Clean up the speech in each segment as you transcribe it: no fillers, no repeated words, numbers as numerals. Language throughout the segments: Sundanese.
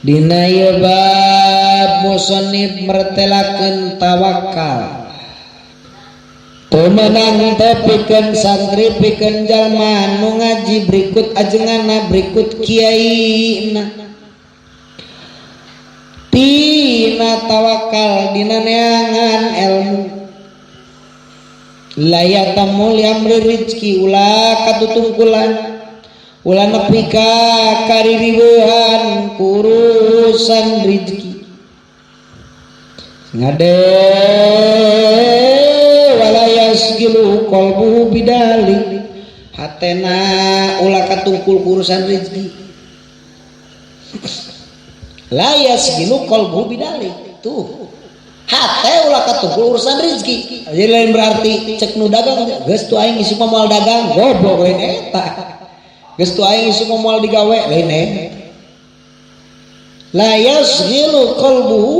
Dina ieu bab musannif mertelakeun tawakal. Teu meunang teu pikeun santri pikeun jalma nu ngaji berikut ajenganna berikut kiaina. Tina tawakal dina neangan ilmu. La yatamu li amri rizki ulah katutungkulan ulah nepi ka kaririweuhan ku urusan rizki. Ngade wala yasgilu qalbuhu bidalik hatena ulah katungkul ku urusan rizki. La yasgilu qalbuhu bidalik tuh hate ulah katungkul urusan rizki. Jadi lain berarti cek nu dagang geus tuh aing isuk moal dagang goblok lain eta. Geus tuh aing isuk moal digawe lain eta. La yasghilu qalbuhu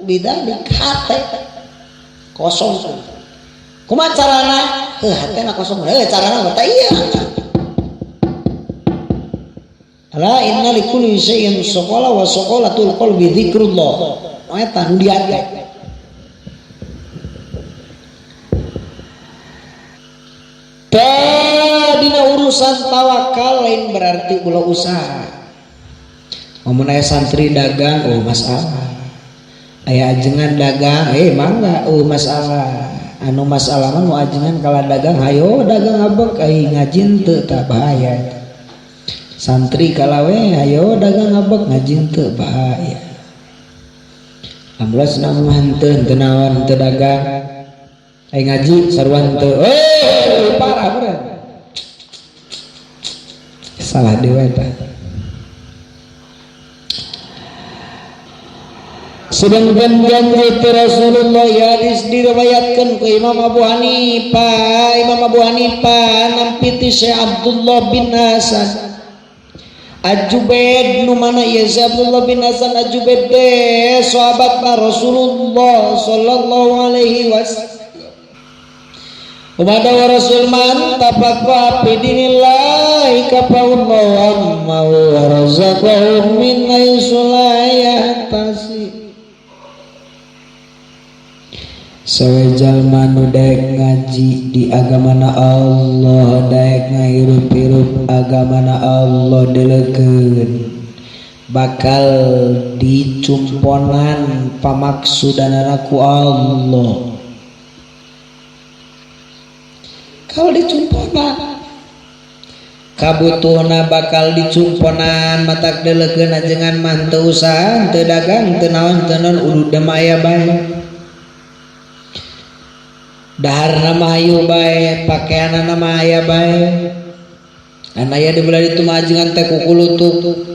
bidalik hate kosong. Kumaha carana? Heuh hatena kosong. Heuh carana mah tah ieu. Ala inna likulli syai'in saqala wa saqalatul qalbi dzikrullah. Eta nu diate. Dina urusan tawakal lain berarti ulah usaha. Mun aya santri dagang, oh masalah. Aya ajengan dagang, mangga, oh masalah. Anu masalah mah nu ajengan kala dagang, hayo dagang abek ai ngaji teu tah bahaya. Santri kala we hayo dagang abek ngaji teu bahaya. Alhamdulillah senang mah henteu teu naon teu dagang. Ai ngaji sarua henteu. Parah bener. Salah dewe eta. Sedangkan janji Rasulullah ya hadis diriwayatkan ke Imam Abu Hanifah, Imam Abu Hanifah nampi ti Syekh Abdullah bin Hasan Ajubaid nu mana ieu Syekh Abdullah bin Hasan Ajubaid teh sahabat Rasulullah sallallahu alaihi wasallam. Umada wa Rasul man tafaqqa fi dinillahi kafaullahu amma wa razaqahu min haitsu la yahtasib. Sawe jalma nu daek ngaji di agamana Allah, daek ngahirup-hirup agamana Allah dileukeun bakal dicumponan pamaksudanana ku Allah. Kalau dicumponan kabutuhna bakal dicumponan matak deleukeun ajengan mah teu usaha teu dagang teu naon teu naon udud mah aya bae daharna mah hayu bae pakeanana mah aya bae an aya di belah ditu mah ajengan teh kukulutuk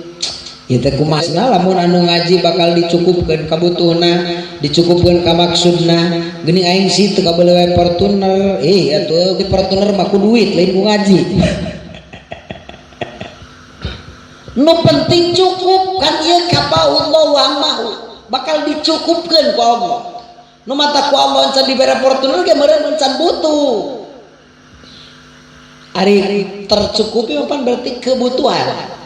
ieu teh kumaha lamun anu ngaji bakal dicukupkeun kabutuhna dicukupkeun ka maksudna geuning aing sih teu kabeuli wae Fortuner atuh Fortuner mah ku duit lain ku ngaji. Nu penting cukup kan ieu kafaullah wa mahu bakal dicukupkeun ku Allah. Nu mata ku Allah encan dibere Fortuner ge meureun encan butuh. Ari tercukupi mah berarti kebutuhan.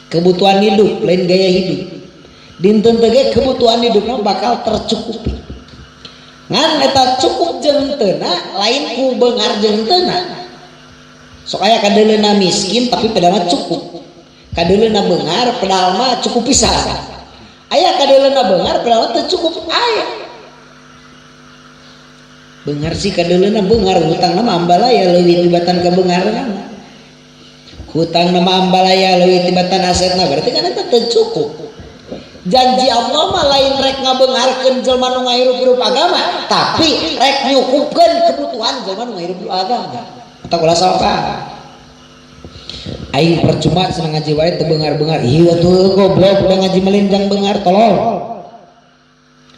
Kebutuhan hidup lain gaya hidup. Dinten teh ge kebutuhan hidupna bakal tercukupi. Ngan eta cukup jeung teuna lain ku beunghar jeung teuna. Sok aya kadeuleuna miskin tapi padahal cukup. Kadeuleuna beunghar padahal mah cukup pisan. Aya kadeuleuna beunghar padahal teu cukup aya. Beunghar sih kadeuleuna beunghar hutangna mah ambalaya leuwih tibatan ka beungharna. Hutang nama ambalaya leuwih tibatan asetna berarti kan eta teu cukup. Janji Allah mah lain rek ngabeungharkeun jelema nu ngahirup-hirup agama, tapi rek nyukupkeun kebutuhan jelema nu ngahirup-hirup agama. Eta ulah salah paham. Aing percuma senang ngaji wae teu beunghar-beunghar. Ieu atuh goblok udah ngaji melinjang beunghar tolol.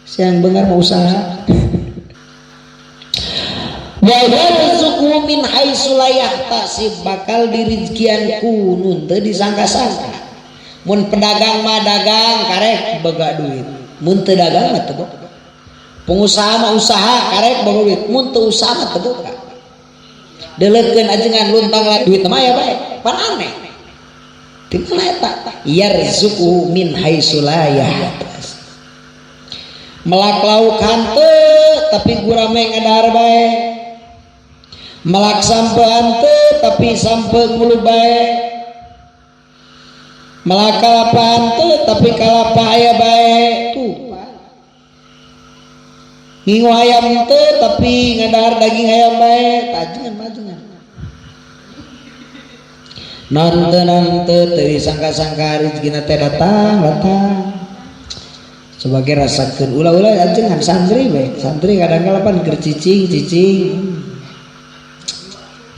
Siang beunghar mau usaha. Wa yarzuqhu min haitsu la yahtasib bakal dirizkian ku nu teu disangka-sangka. Mun pedagang mah dagang karek boga duit, mun teu dagang mah teu boga. Pengusaha mah usaha karek boga duit, mun teu usaha mah teu boga. Deleukeun ajengan luntang lah duit mah aya bae, pan aneh. Di mana eta? Yarzuqhu min haitsu la yahtasib. Melak lauk henteu tapi gurame ngadahar bae. Melak sampe henteu tapi sampe ngulu bae. Melak kalapa henteu tapi kalapa aya bae. Tuh. Ngingu hayam henteu tapi ngadahar daging hayam bae. Tajengan majengan. Nonton teu disangka-sangka rezekina teh datang datang. Sebagai rasakeun ulah-ulah ajengan santri bae. Santri kadang-kala pan keur cicing-cicing.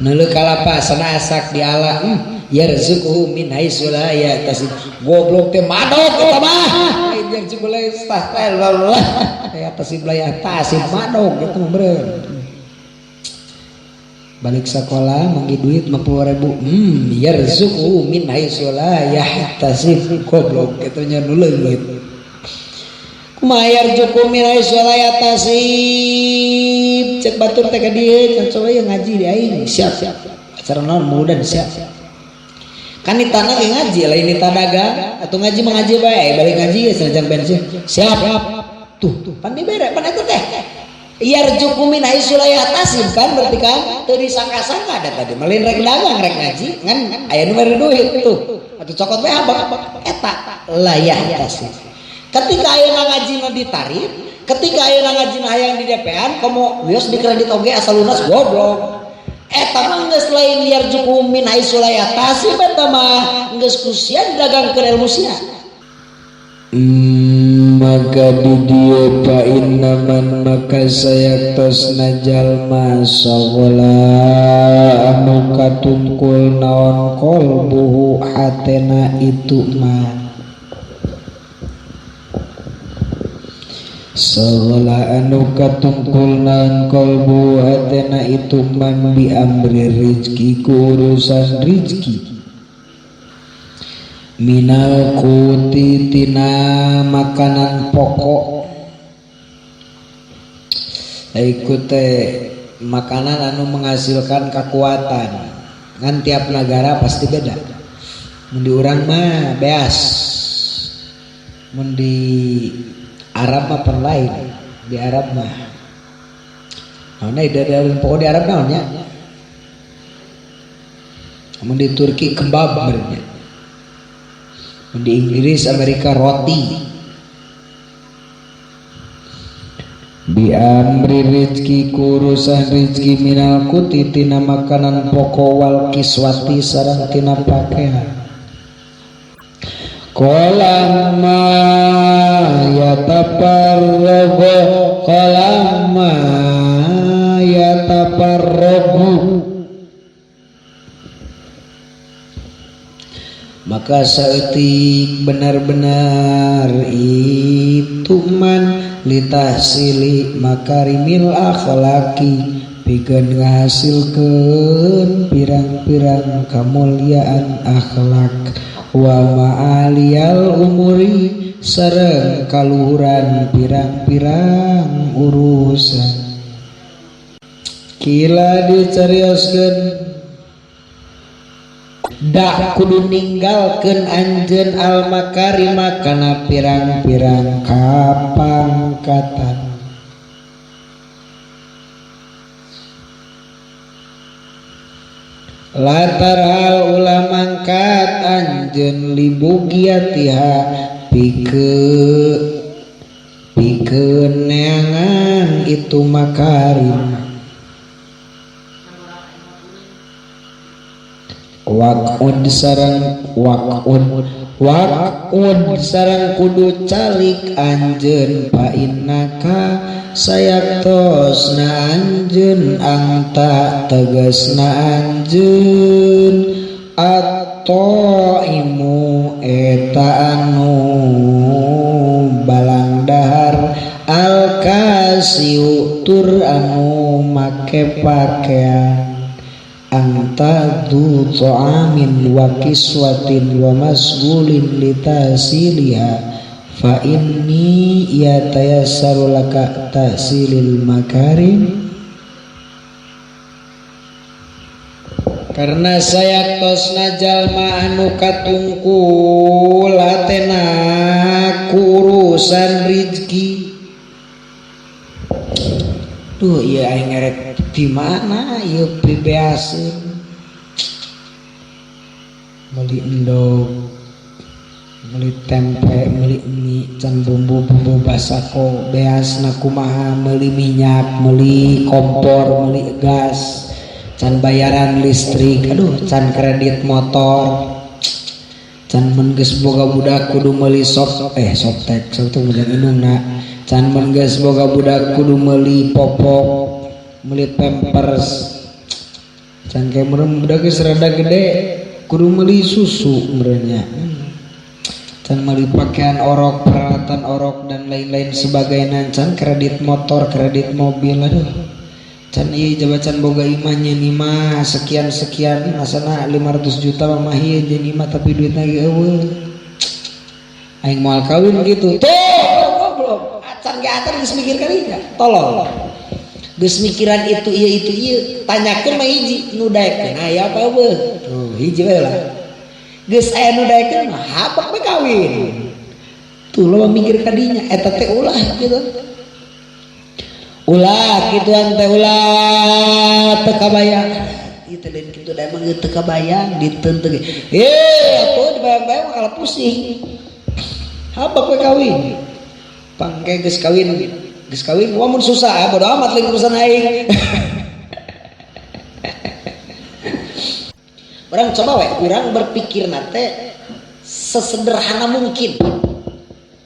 Neuleuh kalapa sana asak diala. Yarzuqhu min haitsu la yahtasib. Goblok teh madog eta mah. Lain yarzuqhu la yastahil. Yahtasib la yahtasib madog eta mah beureum. Balik sekolah manggih duit 50.000. Yarzuqhu min haitsu la yahtasib. Goblok kitu nya nu leungit. Kumaha yarzuqhu min haitsu la yahtasib? Cek batur teh ka dieu, can coba ye ngaji di aing. Siap. Acara naon mudan siap. Kan di tanah ge ngaji, lain di dagang atau ngaji mah ngaji bae, balik ngaji ge sanajan bensin. Siap. Tuh, pan dibere pan eta teh. Yarzuqhu min haitsu la yahtasib kan berarti kan teu disangka-sangka da tadi mah lain rek dagang rek ngaji ngan aya nu mere duit tuh. Atuh cokot we abang eta la yahtasib. Ketika ayeuna ngajina ditarif, ketika ayeuna ngajina hayang di DP-an komo wios di kredit oge asal lunas goblok. Eta mah geus lain yarzuqhu min haitsu la yahtasib eta mah geus ku sia didagangkeun ilmu sia. Maka di dieu fa innaman maka sayaktosna jalma sagola anu katungkul naon qalbuhu hatena itu mah sagola anu katungkul naon qalbuhu hatena itu man bi amri rizki ku urusan rizki minal kuti tina makanan pokok ikut teh makanan anu menghasilkan kekuatan ngan tiap negara pasti beda. Mun di urang mah beas, mun di Arab mah pan lain. Di Arab mah naon dari pokok di Arab naon nya? Mun di Turki kebab berarti. Di Inggris Amerika roti. Bi amri rizki kurusan rizki minal kuti tina makanan pokok wal kiswati sareng tina pakaian. Qalama yataparragu qalama yataparragu maka saeutik benar-benar itu man litahsili makarimil akhlaki pikeun ngahasilkeun pirang-pirang kamuliaan akhlak wa ma'aliyal umuri sareng kaluhuran pirang-pirang urusan. Kila dicarioskeun dak kudu ninggalkeun anjeun al makarima kana pirang-pirang kapangkatan. Latar hal ulah mangkat anjeun libugiatiha pikeun neangan itu makarim. Waqud sareng waqud waqud sareng kudu calik anjeun fa innaka sayaktosna anjeun angta tegasna anjeun at-taimu eta anu balang dahar al-kasiu tur anu make pakaian anta du ta'amin wa kiswatin wa masgulin litasiliha fa inni yatayassaru laka tahsilil makarim. Karena sayaktosna jalma anu katungkul hatena ku urusan rizki. Duh, ieu aing erek di mana ieu pibeaseun meuli endog, meuli tempe, meuli mie, can bumbu-bumbu basako beasna kumaha, meuli minyak, meuli kompor, meuli gas, can bayaran listrik, aduh can kredit motor, can mun geus boga budak kudu meuli soft softek, softek mah indungna, can mun geus boga budak kudu meuli popok, meuli pampers, can kayak meureun budak geus rada gede kudu meuli susu meureunnya, can meuli pakaian orok, peralatan orok dan lain-lain sebagainya, can kredit motor, kredit mobil, aduh can ieu jabatan boga imah nyeun imah sekian-sekian masana 500 juta mah ieu nyeun imah tapi duitna ge eueuh aing moal kawin gitu tuh goblok acan ge acan geus mikir kalinya tolol geus mikiran itu ieu tanyakeun mah hiji nu daekeun aya apa eueuh tuh hiji we lah geus aya nu daekeun mah habak we kawin tuh loba mikir kadinya eta teh ulah gitu ulah kituan teh ulah teu kabayang ieu teh lain kitu da emang teu kabayang ditenteung atuh dibayang-bayang mah kalah pusing habak we kawin pangke geus kawin mun susah bodo amat lain urusan aing. Urang coba we urang berpikir nate sesederhana mungkin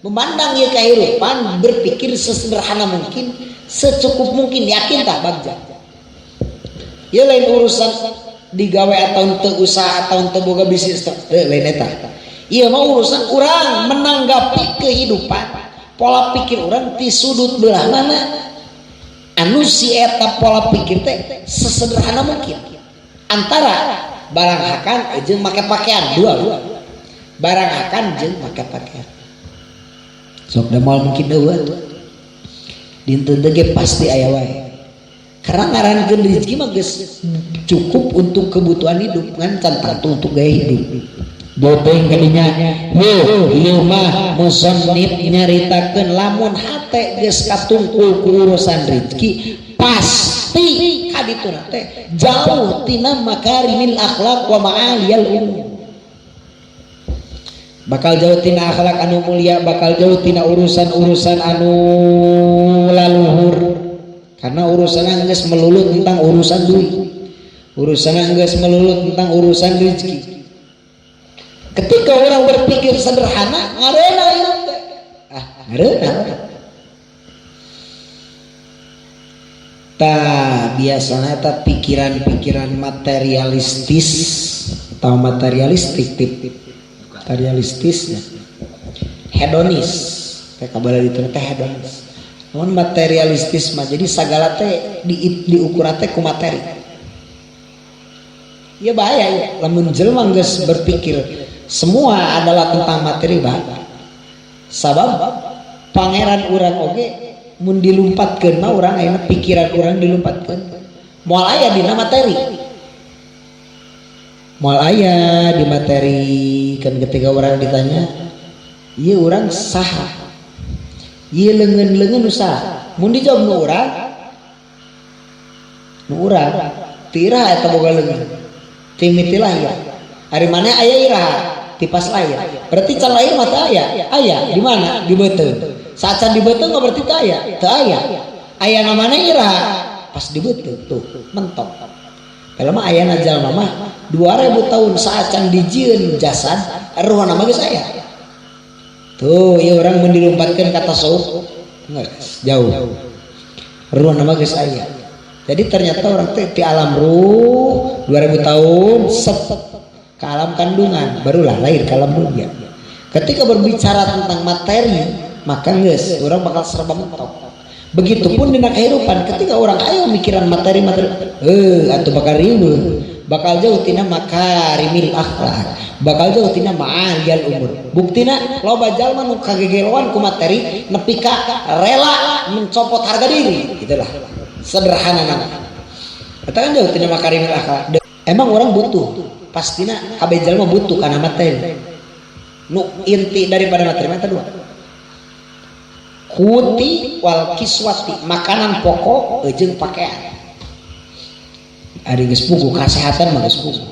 memandang ieu kehidupan berpikir sesederhana mungkin secukup mungkin yakin tak bagja ya lain urusan digawe atau teu usaha atau teu boga bisnis teu lain eta ieu mah urusan urang menanggapi kehidupan pola pikir urang ti sudut belah mana anu si eta pola pikir teh sesederhana mungkin antara barang hakan jeung make pakaian dua barang hakan jeung make pakaian sok da moal mungkin eueuh dinten ge pasti aya wae karena ngarankeun rezeki mah geus cukup untuk kebutuhan hidup ngan can tangtu untuk gaya hidup. Boteng kadinya ieu mah musannif nyaritakeun lamun hate geus katungkul ku urusan rezeki pasti kadituna teh jauh tina makarimil akhlak wa ma'aliyal umur. Bakal jauh tina akhlak anu mulia, bakal jauh tina urusan-urusan anu laluhur karena urusan geus melulu tentang urusan duit, urusan geus melulu tentang urusan rezeki. Ketika orang berpikir sederhana ngareuna ieu teh ah ngareuna tah biasana eta pikiran-pikiran materialistis atau materialistik tip materialistis hedonis teh kabala ditu teh hedonis mun materialistis mah jadi sagala teh diukur teh ku materi ya bahaya ya lamun jelema geus berpikir semua adalah tentang materi bahaya sabab pangeran urang oge mun dilumpatkeun mah urang ayeuna pikiran urang dilumpatkeun moal aya dina materi moal aya di materi kan ketika orang ditanya ieu urang saha ieu leungeun-leungeun usaha mun dijawab nu urang ti iraha eta boga leungeun ti miti lahir ari maneh aya iraha ti pas lahir berarti can lahir mah teu aya aya di mana di beuteung saat can di beuteung mah berarti teu aya teu aya aya namana iraha pas di beuteung tuh mentok. Kalau mah ayana jalma mah 2000 tahun saat can dijieun jasad ruhna mah geus aya. Tuh ieu urang mun dilumpatkeun ka tasawuf geus jauh. Ruhna mah geus aya. Jadi ternyata orang teh di alam ruh 2000 tahun set ke alam kandungan barulah lahir ke alam dunia. Ketika berbicara tentang materi maka geus urang bakal serba mentok. Begitupun dina kehidupan ketika orang ayo mikiran materi-materi atau bakal riweuh bakal jauh tina makarimil akhlak bakal jauh tina ma'aliyal umur buktina loba jalma nu kagegeloan ku materi nepi ka rela mencopot harga diri gitulah sederhana nama eta kan jauh tina makarimil akhlak. Emang orang butuh, pastina kabeh jalma butuh kana materi. Nu inti daripada materi mah dua. Kuti wal kiswati, makanan pokok jeung pakaian. Ari geus puguh kasehatan mah geus puguh.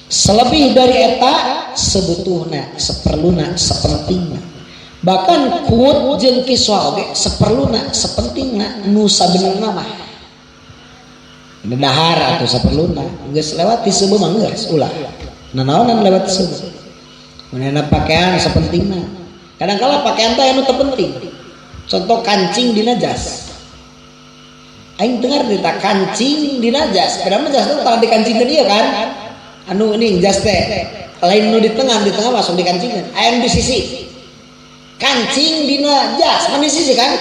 Selebih dari eta sebutuhna, seperluna, sepentingna. Bahkan kuut jeung kiswah oge seperluna, sepentingna, nu sabenerna mah. Dahar atau saperluna, geus lewat ti seubeuh mah geus ulah. Nanaonan lewat ti seubeuh. Mun pakaian sepentingna. Kadang-kala pakaian teh anu teu penting. Contoh kancing dina jas. Aing teu ngarti tah kancing dina jas. Padahal mah jas teh tara dikancingkeun ieu kan. Anu ini jas teh lain nu di tengah masuk dikancingkeun. Aya nu di sisi. Kancing dina jas mah di sisi kan.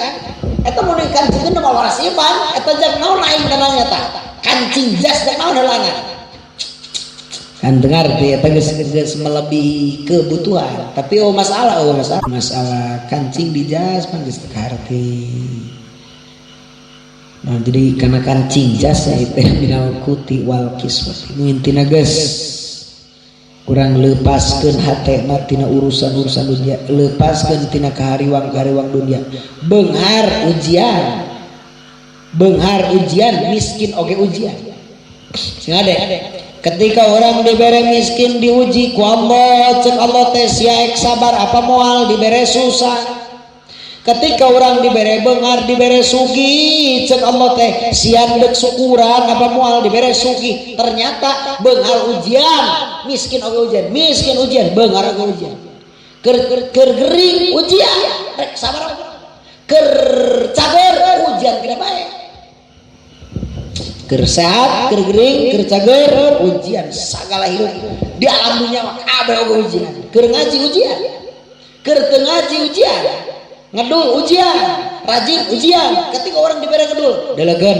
Eta mun dikancingkeun mah waras ieu pan. Eta jak naon aing tanya tah. Kancing jas jak naon heulana. Kan dengar teh eta geus melebihi kebutuhan. Tapi oh masalah masalah kancing di jas mah geus teu kaharti. Nah, jadi karena kancing jas ya itu minal kuti wal kiswati. Nu intina geus kurang lepaskeun hatena tina urusan-urusan dunia, lepaskeun tina kahariwang-kahariwang dunia. Beunghar ujian. Beunghar ujian, miskin oge ujian. Sing ade. Ketika orang dibere miskin diuji ku Allah, cek Allah teh sia ek sabar apa moal dibere susah. Ketika orang dibere beunghar dibere sugih, cek Allah teh sia deuk syukuran apa moal dibere sugih. Ternyata beunghar ujian, miskin oge ujian, miskin ujian, beunghar oge ujian. Keur gering ujian, rek sabar apa? Keur cager ujian kena bae. Keur sehat, keur gering, keur cager ujian sagala hirup. Di alam dunia mah kabeh oge ujian. Keur ngaji ujian. Keur teu ngaji ujian. Ngedul ujian, rajin ujian. Ketika orang dibere ngedul, delegeun.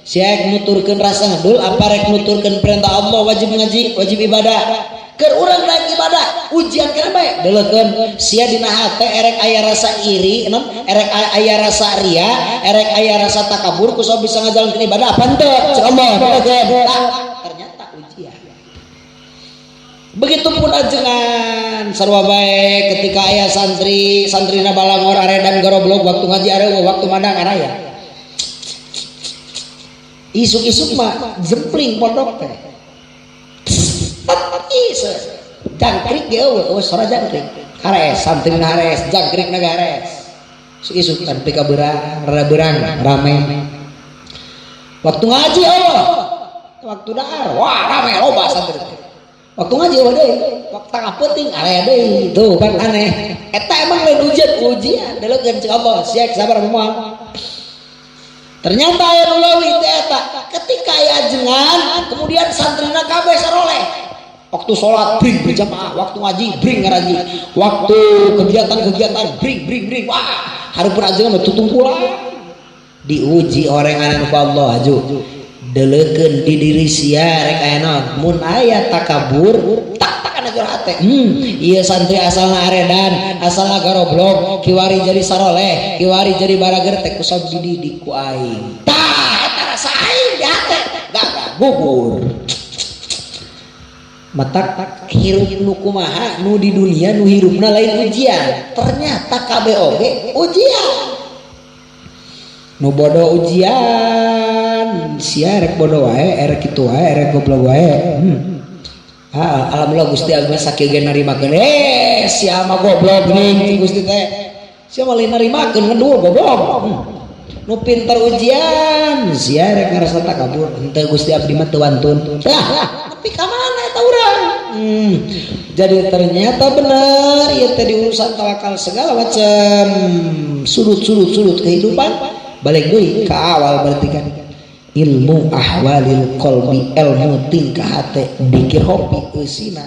Sia rek nuturkeun rasa ngedul apa rek nuturkeun perintah Allah wajib ngaji, wajib ibadah. Keur urang naik ibadah, ujian kana bae. Delegeun sia dina hate erek aya rasa iri, non erek aya rasa ria, erek aya rasa takabur ku sok bisa ngajalankeun ibadah apa henteu? Cek Allah, delegeun. Ternyata ujian. Begitupun ajengan sarua bae ketika aya santri, santrina balangor aredan garoblog waktu ngaji areueuh waktu madang araya. Isuk-isuk mah jempling pondok teh. Jangkrik ge eueuh, eueuh sora jangkrik. Hares, santrina hares, jangkrikna ge hares. Isuk-isuk kan pika beurang, rada beurang, rame. Waktu ngaji eueuh, waktu dahar, wah rame loba santri. Waktu ngaji eueuh deui, waktu tengah peuting area deui. Tuh kan aneh. Eta emang lain ujian, ujian deleukeun cek Allah, sia sabar moal. Ternyata aya nu leuwih teh eta, ketika aya ajengan, kemudian santrina kabeh saroleh. Waktu sholat bring berjamaah, waktu ngaji bring ngaji, waktu kegiatan-kegiatan bring bring bring. Wah, hareupeun ajengan mah tutungkulan. Diuji orenganan ku Allah aju. Deleukeun di diri sia rek aya naon? Mun aya takabur, tak takan jero hate. Ieu santri asalna aredan, asalna garoblog, kiwari jadi saroleh, kiwari jadi barager teh ku sok dididik ku aing. Tah, eta rasa aing di hate, gagah gugur. Matak hirup nu kumaha nu di dunia nu hirupna lain ujian. Ternyata kabeh oge ujian. Nu bodoh ujian, sia rek bodoh wae, erek kitu wae, erek goblok wae. Ah, alhamdulillah Gusti abdi sakieu ge narimakeun. Sia mah goblok geuning Gusti teh. Sia mah lain narimakeun ngedul goblok. Nu pintar ujian, sia rek ngarasa takabur. Henteu Gusti abdi mah teu wantun. Tah, tapi ka mana eta urang? Jadi ternyata benar ieu teh di urusan tawakal segala macam sudut-sudut kehidupan balik deui ka awal berarti kan ilmu ahwalil qalbi, ilmu tingkah hate, dikir hobi eusina.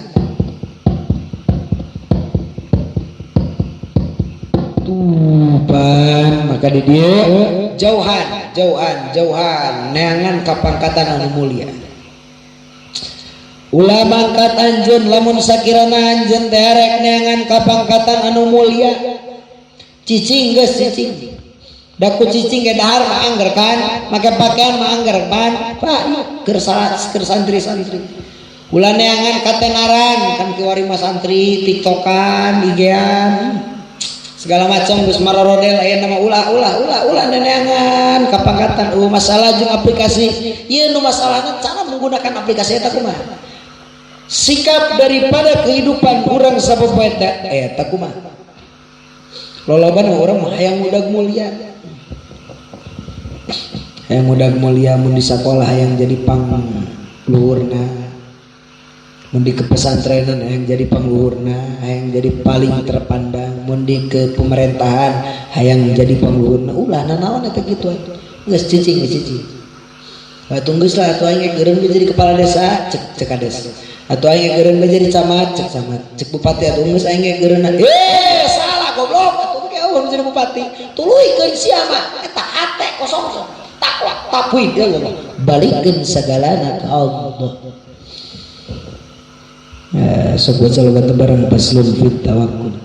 Tupan maka di dieu jauhan jauhan jauhan neangan kapangkatan anu mulia. Ulah mangkat anjeun lamun sakirana anjeun teh rek neangan kapangkatan anu mulia. Cicing geus cicing. Da ku cicing ge dahar mah angger kan, make pakaian mah angger kan. Pak, keur salat keur santri-santri. Ulah neangan katenaran kan kiwari mah santri tiktokan, IG-an segala macam geus marorodel aya nama ulah ulah ulah ulah neneangan kapangkatan masalah jeung aplikasi ieu nu masalahna cara menggunakan aplikasi eta kumaha sikap daripada kehidupan urang sapopoe eta eta kumaha loloban urang mah hayang mudag mulia, hayang mudag mulia mun di sakolah hayang jadi pangluhurna, mun di kepesantrenan hayang jadi pangluhurna, hayang jadi paling terpandang, mun di ke pemerintahan hayang jadi pangluhurna. Ulah nanaon eta kitu, geus cicing geus cicing. Atuh geus lah atuh aing eureun jadi kepala desa, cek cek kades. Atuh aing eureun jadi camat, cek camat. Cek bupati atuh geus aing eureun. Eh, salah goblok, atuh ke eureun jadi bupati. Tuluykeun sia mah eta hate kosong takwa tafwid ya Allah. Balikeun sagalana ka Allah. Eh, sok baca logat bareng faslun fit tawakkul.